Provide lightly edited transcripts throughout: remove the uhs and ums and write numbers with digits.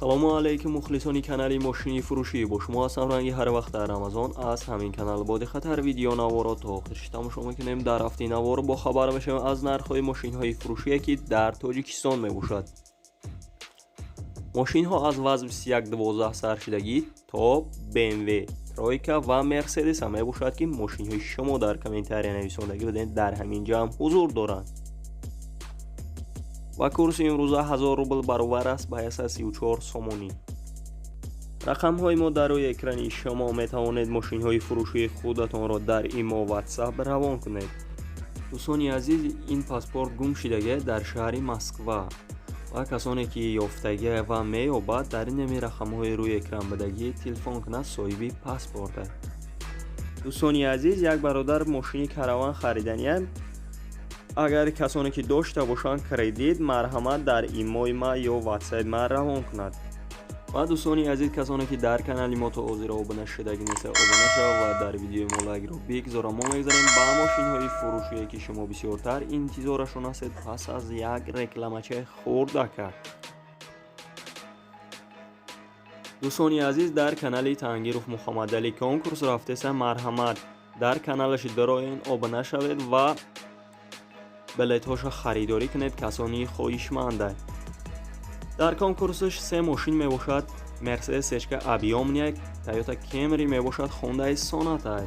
Ассалому алайкум мухлисони канали мошини фурӯшӣ. Бо шумо ҳастам ранги ҳар вақт дар Рамазон аз ҳамин канал. Бо диққат видео наворо то охирш тамошо мекунем. Дар ҳафтаи навор бо хабар мешавем аз нархҳои мошинҳои фурӯшие, ки дар Тоҷикистон мебошад. Мошинҳо аз ВАЗ 2112 саршидагӣ то BMW Тройка ва Мерседес ҳам мебошад, ки мошинҳои шумо дар комментария нависондагӣ будед, дар ҳамин ҷамъ ҳузур доранд. Ва курси имрӯза 1000 рубл баробар аст ба 134 сомонӣ. Рақамҳои мо дар рӯи экрани шумо, метавонед мошинҳои фурӯшии худатонро дар имо, WhatsApp равон кунед. Дӯстони азиз, ин паспорт гум шидагия дар шаҳри Москва ва касоне ки ёфтагия ва меёбад, дар инами рақамҳои рӯи экран будагӣ телефон кунад, соҳиби паспорта. Дӯстони азиз, як бародар мошини караван харидания. Агар касоне ки дошта бошанд кредит, марҳамат, дар имои ма ё ватсапи ма равон кунад. Ва дӯстони азиз, касоне ки дар канали мо то ҳозир обуна шудагӣ неста, обуна шава ва дар видеои мо лайкро бигзора. Мо мегзарем ба мошинҳои фурӯшие, ки шумо бисёртар интизорашон ҳастед, пас аз як рекламачаи хурдака. Дӯстони азиз, дар канали Тангиров Муҳаммадалӣ конкурс рафтеса. Марҳамат, дар каналаш дароен, обуна шавед ва билетҳоша харидорӣ кунед, касони хоҳишманда. Дар конкурсаш се мошин мебошад: Мерседес сечка объёмный, Тойота Кемри мебошад, Хондаи Соната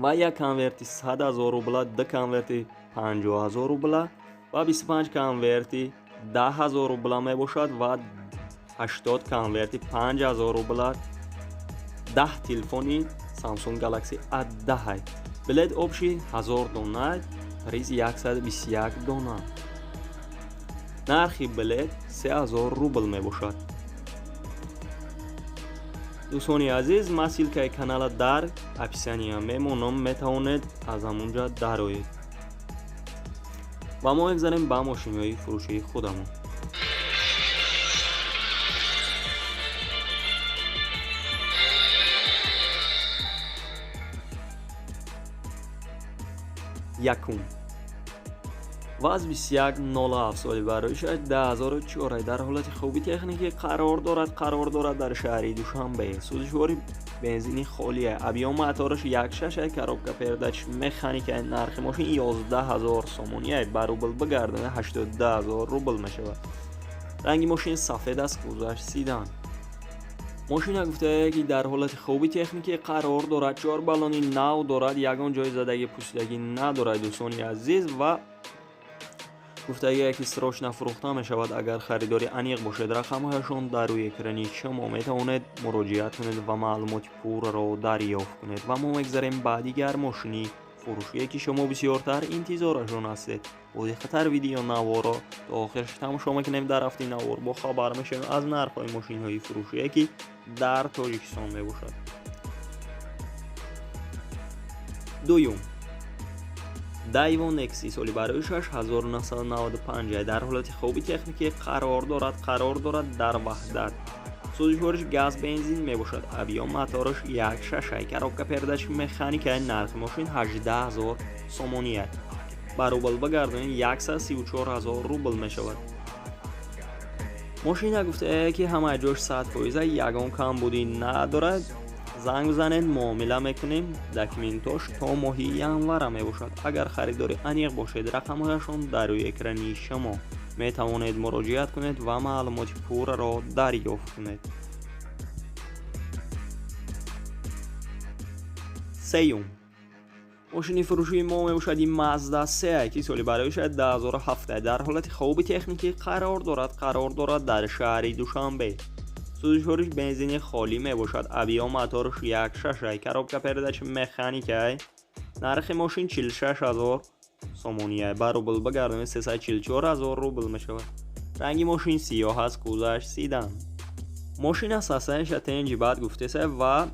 ва як конверти 100 000 рубла, ду конверти 50 000 рубла ва 25 конверти 10 000 рубла мебошад ва 80 конверти 5000 рубла, 10 телефони Samsung Galaxy A10. Билет общий 1000 дона, приз 121 дона. Нархи билет 3000 рубл мебошад. Дӯстони азиз, ман ссылкаи канала дар описания мемонам, метавонед аз ҳамунҷа дароед. Ва мо мегзарем ба мошинҳои фурӯшии худамон. Якум: ВАЗ 2107, соли бароишаш 2004, дар ҳолати хуби техникӣ қарор дорад дар шаҳри Душанбе. Сӯзишвори бензини холия, объём мотораш 1,6, коробка передач механика. Нархи мошин 11 000 сомонӣ, ба рубл бигардона 82 000 рубл мешавад. Ранги мошин сафед аст, кузоваш седан. Мошина гуфтае, ки дар ҳолати хуби техникӣ қарор дорад, чор баллони нав дорад, ягон ҷои задагӣ, пӯсидагӣ надорад, дӯстони азиз. Ва гуфтагие, ки срочно фурӯхта мешавад. Агар харидори аниқ бошед, рақамҳояшон дар рӯи экрани шумо, метавонед муроҷиат кунед ва маълумоти пурраро дарёфт кунед. Ва мо мегзарем ба дигар мошини фурӯшие, ки шумо бисёртар интизорашон ҳастед. Бо диққаттар видео наворо то охирш тамошо мекунем. Дар ҳафтаи навор бо хабар мешавем аз нархҳои мошинҳои фурӯшие, ки дар Тоҷикистон мебошад. Дуюм: Дайво Некси, соли бароишаш 1995, дар ҳолати хуби техникӣ қарор дорад дар Ваҳдат. Сӯзишвориш газ бензин мебошад, объём мотораш 1,6, коробка передач механика. Нархи мошин 18 000 сомонӣ, ба рубл бигардонед 134 000 рубл мешавад. Мошина гуфтае, ки ҳамаи ҷош 100%, ягон камбудӣ надорад. Занг бизанед, муомила мекунем. Документош то моҳи январа мебошад. Агар харидори аниқ бошед, рақамҳояшон дар рӯи экрани шумо, метавонед муроҷиат кунед ва маълумоти пурраро дарёфт кунед. Сеюм мошини фурӯшии мо мебошад ин Мазда 3, ки соли бароишад 2007, дар ҳолати хуби техникӣ қарор дорад дар шаҳри Душанбе. Сӯзишвориш бензини холӣ мебошад, объём мотораш 1,6, коробка передач механика. Нархи мошин 46 000 сомонӣ, ба рубл бигардонед 344 000 рубл мешавад. Ранги мошин сиёҳ аст, кузоваш седан. Мошина состояниеша тенҷи бад гуфтеса ва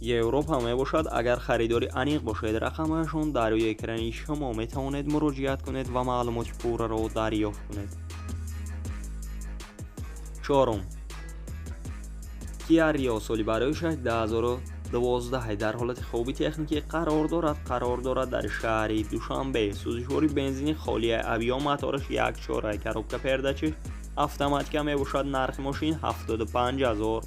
Европа мебошад. Агар харидори аниқ бошед, рақамҳояшон дар рӯи экрани шумо, метавонед муроҷиат кунед ва маълумоти пурраро дарёфт кунед. Чорум: Kia Rio, соли бароишаш 2012, дар ҳолати хуби техникӣ қарор дорад дар шаҳри Душанбе. Сӯзишвори бензини холия, объём мотораш 1,4, коробка передачи Автоматика мебошад. Нархи мошин 75 000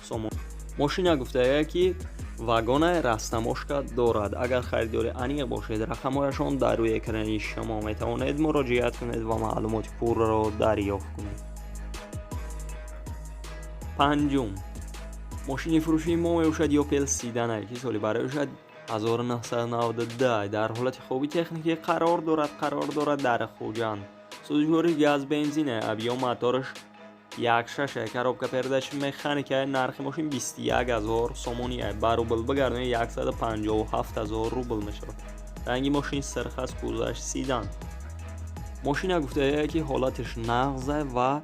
сомон. Мошина гуфтая, ки вагонаи растаможка дорад. Агар харидори аниқ бошед, рақамҳояшон дар рӯи экрани шумо, метавонед муроҷиат кунед ва маълумоти пурраро дарёфт кунед. Панҷум мошини фурӯшии мо мебошад Опел седане, ки соли барояшад 1992, дар ҳолати хуби техникӣ қарор дорад дар Хуҷанд. Сӯзишвориш газ бензине, объём мотораш 1,6, коробка передач механика. Нархи мошин 21 000 сомонӣ, ба рубл бигардонед, 157 000 рубл мешавад. Ранги мошин сирх аст, кузоваш седан. Мошина гуфтая, ки ҳолаташ нағзе ва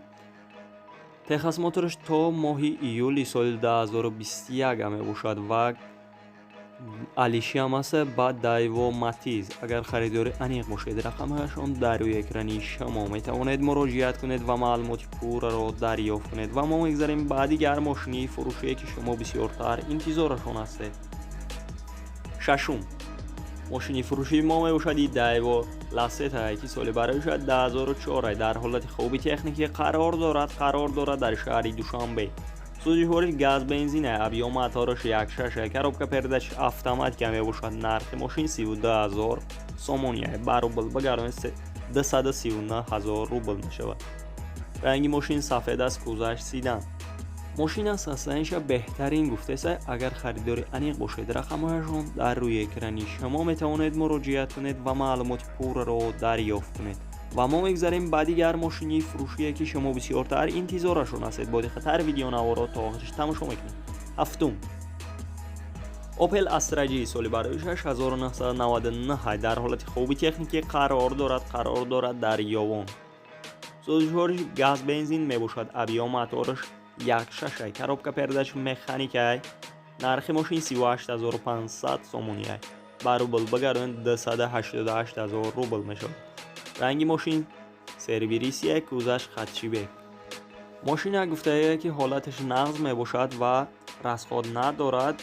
техосмотраш то моҳи июли соли 2021 мебошад ва алишиам аст ба Дайво Матиз. Агар харидори аниқ бошед, рақамҳояшон дар рӯи экрани шумо, метавонед муроҷиат кунед ва маълумоти пурраро дарёфт кунед. Ва мо мегзарем ба дигар мошини фурӯшие, ки шумо бисёртар интизорашон ҳастед. Шашум мошини фурӯшии мо мебошад и Дайво Ласета, ки соли барояшад 2004, дар ҳолати хуби техникӣ қарор дорад дар шаҳри Душанбе. Сӯзишвориш газ бензина, объём мотораш 1,6, коробка передач автоматика мебошад. Нархи мошин 32 000 сомонӣ, ба рубл бигардонед, 239 000 рубл мешавад. Ранги мошин сафед аст, кузоваш седан. Мошин аст состояниеша беҳтарин гуфтеса. Агар харидори аниқ бошед, рақамҳояшон дар рӯи экрани шумо, метавонед муроҷиат кунед ва маълумоти пурраро дарёфт кунед. Ва мо мегзарем ба дигар мошини фурӯшие, ки шумо бисёртар интизорашон ҳастед. Бо диққаттар видеонаворо то охириш тамошо мекунед. Ҳафтум Опел Астра Ҷи, соли барои 1999, дар ҳолати хуби техникӣ қарор дорад дар Ёвон. Сӯзишвориш газ бензин мебошад, объём мотораш 1,6, коробка передач механикай. Нархи мошин 38 500 сомонӣ, ба рубл бигардонед, 288 000 рубл мешавад. Ранги мошин серебристый, кузоваш хатшибек. Мошина гуфтае, ки ҳолаташ нағз мебошад ва расход надорад,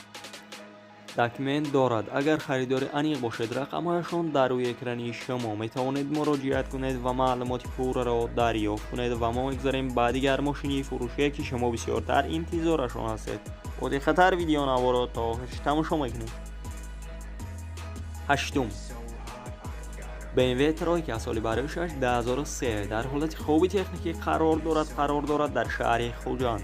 документ дорад. Агар харидори аниқ бошед, рақамҳояшон дар рӯи экрани шумо, метавонед муроҷиат кунед ва маълумоти пурраро дарёфт кунед. Ва мо мегзарем ба дигар мошини фурӯшие, ки шумо бисёртар интизорашон ҳастед. Бо диққаттар видеонаворо то охириш тамошо мекунед. Ҳаштум BMW тройка, соли барои 2003, дар ҳолати хуби техникӣ қарор дорад дар шаҳри Хуҷанд.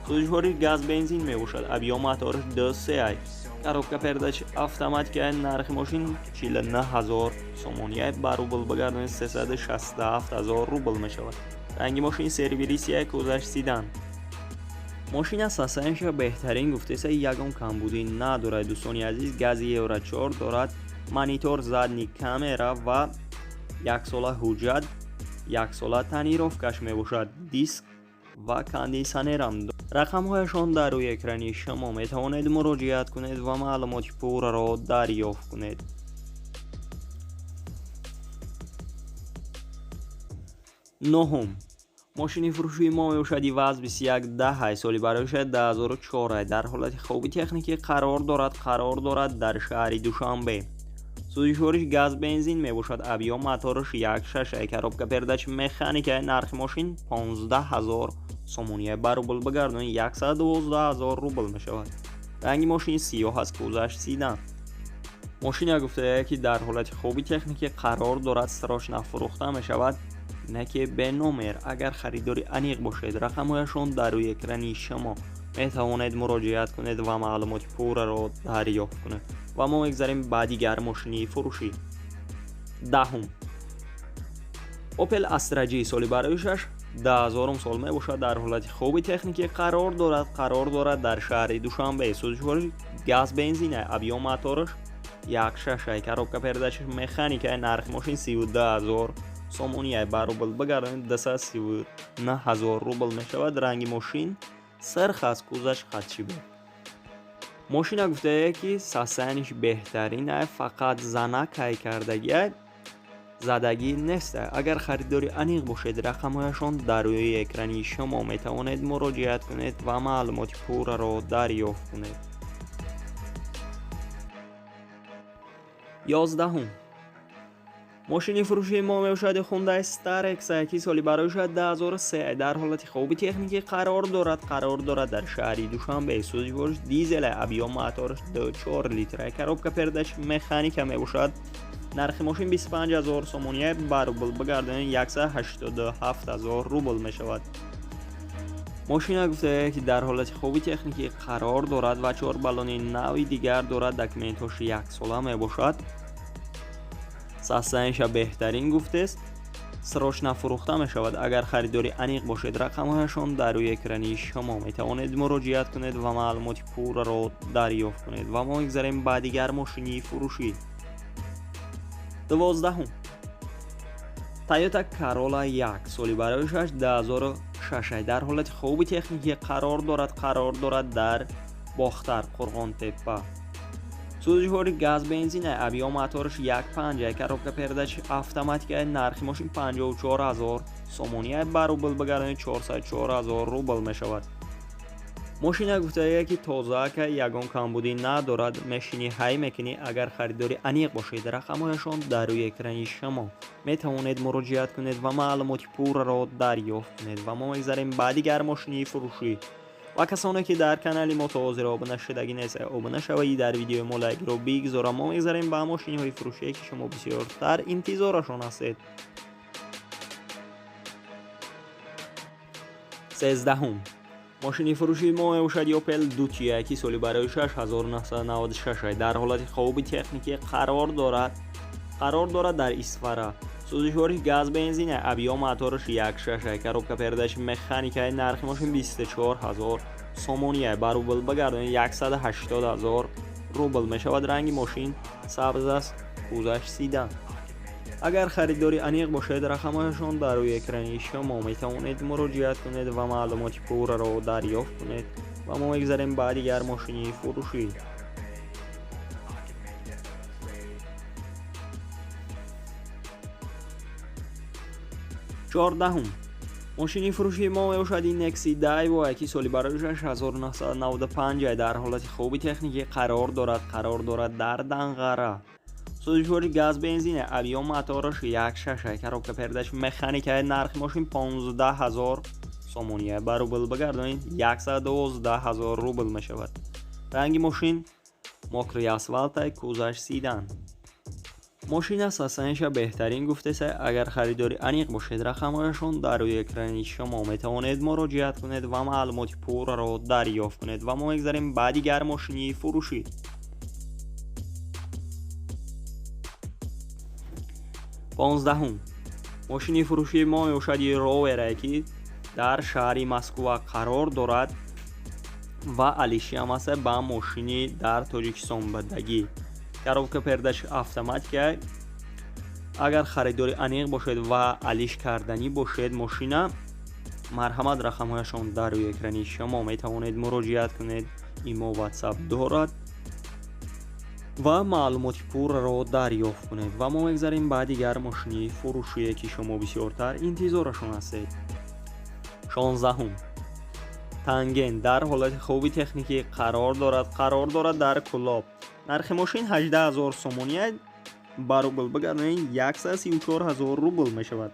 Сӯзишвори газ бензин мебошад, объём мотораш 2,3, коробка передач автоматика. Нархи мошин 49 000 сомонӣ, ба рубл бигардонед, 367 000 рубл мешавад. Ранги мошин серебристый, кузоваш седан. Мошина состояниеша беҳтарин гуфтеса, ягон камбудӣ надорад, дӯстони азиз. Гази Евро 4 дорад, монитор, задний камера ва яксола ҳуҷҷат, яксола тонировкаш мебошад, диск ва кондитсионерам. Рақамҳояшон дар рӯи экрани шумо, метавонед муроҷиат кунед ва маълумоти пурраро дарёфт кунед. Нуҳум мошини фурӯшии мо мебошад ИВАЗ 2110, соли барояшад 2004, дар ҳолати хуби техникӣ қарор дорад дар шаҳри Душанбе. Сӯзишвориш газ бензин мебошад, объём мотораш 1,6, коробка передач механика. Нархи мошин 15 000 сомонӣ, ба рубл бигардонед, 112 000 рубл мешавад. Ранги мошин сиёҳ аст, кузоваш седан. Мошина гуфтая, ки дар ҳолати хуби техникӣ қарор дорад, срочно фурӯхта мешавад, не ки бе номер. Агар харидори аниқ бошед, рақамҳояшон дар рӯи экрани шумо, метавонед муроҷиат кунед ва маълумоти пурраро дарёфт кунед. Ва мо мегзарем ба дигар мошини фурӯшӣ. Даҳум Опел Астра Ҷи, соли барои 2000 сол мебошад, дар ҳолати хуби техникӣ қарор дорад дар шаҳри Душанбе. Сӯзишвориш газ бензина, объём мотораш 1,6, коробка передач механика. Нархи мошин 32 000 сомонӣ, ба рубл бигардонед, 239 000 рубл мешавад. Ранги мошин сирх аст, кузоваш хатшибе. Мошина гуфтае, ки состояниеш беҳтарин, фақат занакай кардагия, задагӣ нест. Агар харидори аниқ бошед, рақамҳояшон дар рӯи экрани шумо, метавонед муроҷиат кунед ва маълумоти пурраро дарёфт кунед. 11-ум Мошини фурӯшии мо мебошад Hyundai Starex, ки соли барои 2003, дар ҳолати хуби техникӣ қарор дорад дар шаҳри Душанбе. Сӯзишвориш дизел, объём мотораш 4 литр, коробка передач механика мебошад. Нархи мошин 25 ҳазор сомония, ба рубл бигардонед 187 ҳазор рубл мешавад. Мошина гуфта, ки дар ҳолати хуби техникӣ қарор дорад ва чор баллони нави дигар дорад, документҳош яксола мебошад. Состояние ша беҳтарин гуфтест, срочно фурӯхта мешавад. Агар харидори аниқ бошед, рақамҳояшон дар рӯи экрани шумо, метавонед муроҷиат кунед ва маълумоти пурраро дарёфт кунед. Ва мо мегзарем ба дигар мошини фурӯшӣ. 12-ум, Toyota Corolla 1, соли барои 2006, дар ҳолати хуби техникӣ қарор дорад дар Бохтар, Қурғонтеппа. Сӯзишвори газ бензин, объём мотораш 1,5, коробка передач автоматика. Нархи мошин 54 ҳазор сомония, ба рубл бигардонед 404 ҳазор рубл мешавад. Мошина гуфтае, ки тозаака, ягон камбудӣ надорад, мешинӣ, ҳай мекунӣ. Агар харидори аниқ бошед, рақамҳояшон дар рӯи экрани шумо, метавонед муроҷиат кунед ва маълумоти пурраро дарёфт кунед. Ва мо мегзарем ба дигар мошини фурӯшӣ. Ва касоне, ки дар канали мо то ҳозир обуна шудагӣ нест, обуна шавед, дар видеои мо лайкро бигзора. Мо мегзарем ба мошиниҳои фурӯшие, ки шумо бисёртар интизорашон ҳастед. 13-ум мошини фурӯшии мо мебошад Opel Duty, ки соли барои 1996, дар ҳолати хуби техникӣ қарор дорад дар Исфара. Сӯзишвори газ бензин, объём мотораш 1,6, коробка передач механика. Нархи мошин 24 ҳазор сомония, ба рубл бигардонед 180 ҳазор рубл мешавад. Ранги мошин сабз аст, кузаш седан. Агар харидори аниқ бошед, рақамҳояшон дар рӯи экрани шумо, метавонед муроҷиат кунед ва маълумоти пурраро дарёфт кунед. Ва мо мегзарем ба дигар мошини фурӯшӣ. 14-ум мошини фурӯшии мо мебошад ин Nexi Daewoo, ки соли барои 1995, дар ҳолати хуби техникӣ қарор дорад дар Данғара. Сӯзишвори газ бензин, объём мотораш 1,6, коробка передач механика. Нархи мошин 15 ҳазор сомония, ба рубл бигардонед 112 ҳазор рубл мешавад. Ранги мошин мокрый асфалтай, кузаш седан. Мошина состояние ша беҳтарин гуфтеса. Агар харидори аниқ бошед, рақамҳояшон дар рӯи экрани шумо, метавонед муроҷиат кунед ва маълумоти пурраро дарёфт кунед. Ва мо мегзарем ба дигар мошини фурӯшӣ. 15-ум мошини фурӯшии мо мебошад Ровере, ки дар шаҳри Москва қарор дорад ва алишиам аст ба мошини дар Тоҷикистон будагӣ, коробка передач автоматика. Агар харидори аниқ бошед ва алиш карданӣ бошед мошина, марҳамат, рақамҳояшон дар рӯи экрани шумо, метавонед муроҷиат кунед, имо, WhatsApp дорад ва маълумоти пурраро дарёфт кунед. Ва мо мегзарем ба дигар мошини фурӯшие, ки шумо бисёртар интизорашон ҳастед. 16-ум Танген дар ҳолати хуби техникӣ қарор дорад дар Кӯлоб. Нархи мошин 18 ҳазор сомония, ба рубл бигардонед 134 ҳазор рубл мешавад.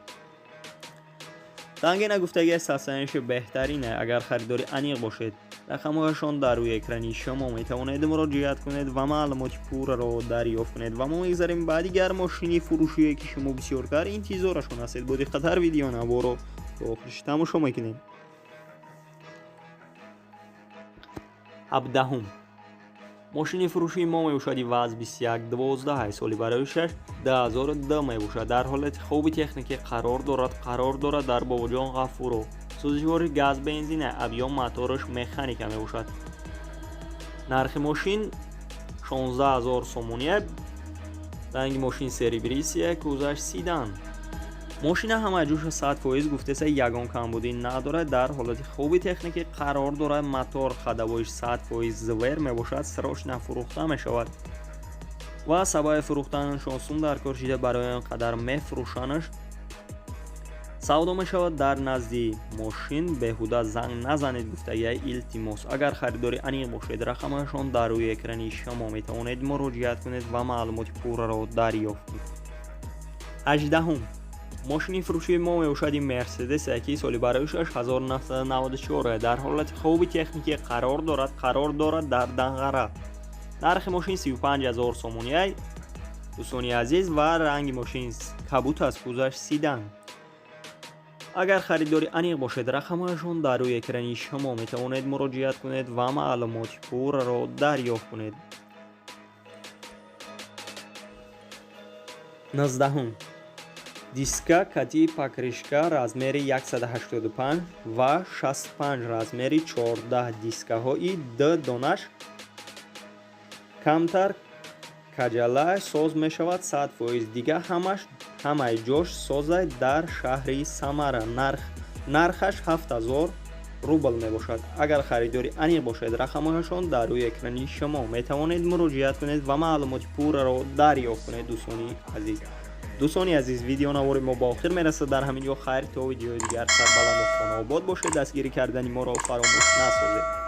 Тангена гуфтагӣ, состояние ши беҳтарине. Агар харидори аниқ бошед, рақамҳояшон дар рӯи экрани шумо, метавонед муроҷиат кунед ва маълумоти пурраро дарёфт кунед. Ва мо мегзарем ба дигар мошини фурӯшие, ки шумо бисёртар интизорашон ҳастед. Бо диққаттар видеонаворо то охириш тамошо мекунем. 17-ум мошини фурӯшии мо мебошад ВАЗ 2112, соли барои 6 2002 мебошад, дар ҳолати хуби техникӣ қарор дорад дар Бобоҷон Ғафуров. Сӯзишвори газ бензин, объём мотораш механика мебошад. Нархи мошин 16 ҳазор сомония. Ранги мошин серебристый, кузаш седан. Мошина ҳама ҷӯша 100% гуфтеса, ягон камбудӣ надорад, дар ҳолати хуби техникӣ қарор дорад. Мотор ходовой ш 100% звер мебошад. Срочно фурӯхта мешавад ва сабаби фурӯхтанашон сум дар кор шида, барои он қадар мефурӯшанаш. Савдо мешавад. Дар назди мошин беҳуда занг назанед гуфтагиай, илтимос. Агар харидори аниқ бошед, рақамашон дар рӯи экрани шумо, метавонед муроҷиат кунед ва маълумоти пурраро дарёфт кунед. 18-ум мошини фурӯшии мо мебошад ин Мерседесе, ки соли бароишаш 1994, дар ҳолати хуби техникӣ қарор дорад дар Данғара. Нархи мошин 35 000 сомонӣ, дӯстони азиз, ва ранги мошин кабут аст, кузаш седан. Агар харидори аниқ бошед, рақамҳояшон дар рӯи экрани шумо, метавонед муроҷиат кунед ва маълумоти пурраро дарёфт кунед. 19-ум диска кати покрышка размери 185 ва 65, размери 14 дискаҳои д донаш камтар каҷала соз мешавад 100%, дига ҳамаш ҳамаи ҷош созай дар шаҳри Самара. Нархаш 7000 рубл мебошад. Агар харидори аниқ бошед, рақамҳояшон дар рӯи экрани шумо, метавонед муроҷиат кунед ва маълумоти пурраро дарёфт кунед. Дӯстони азиз, видеонавори мо ба охир мерасад дар ҳамин ҷо. Хайр, то видеои дигар, сарбаланду хонаобод бошед, дастгирӣ кардани моро фаромӯш насозед.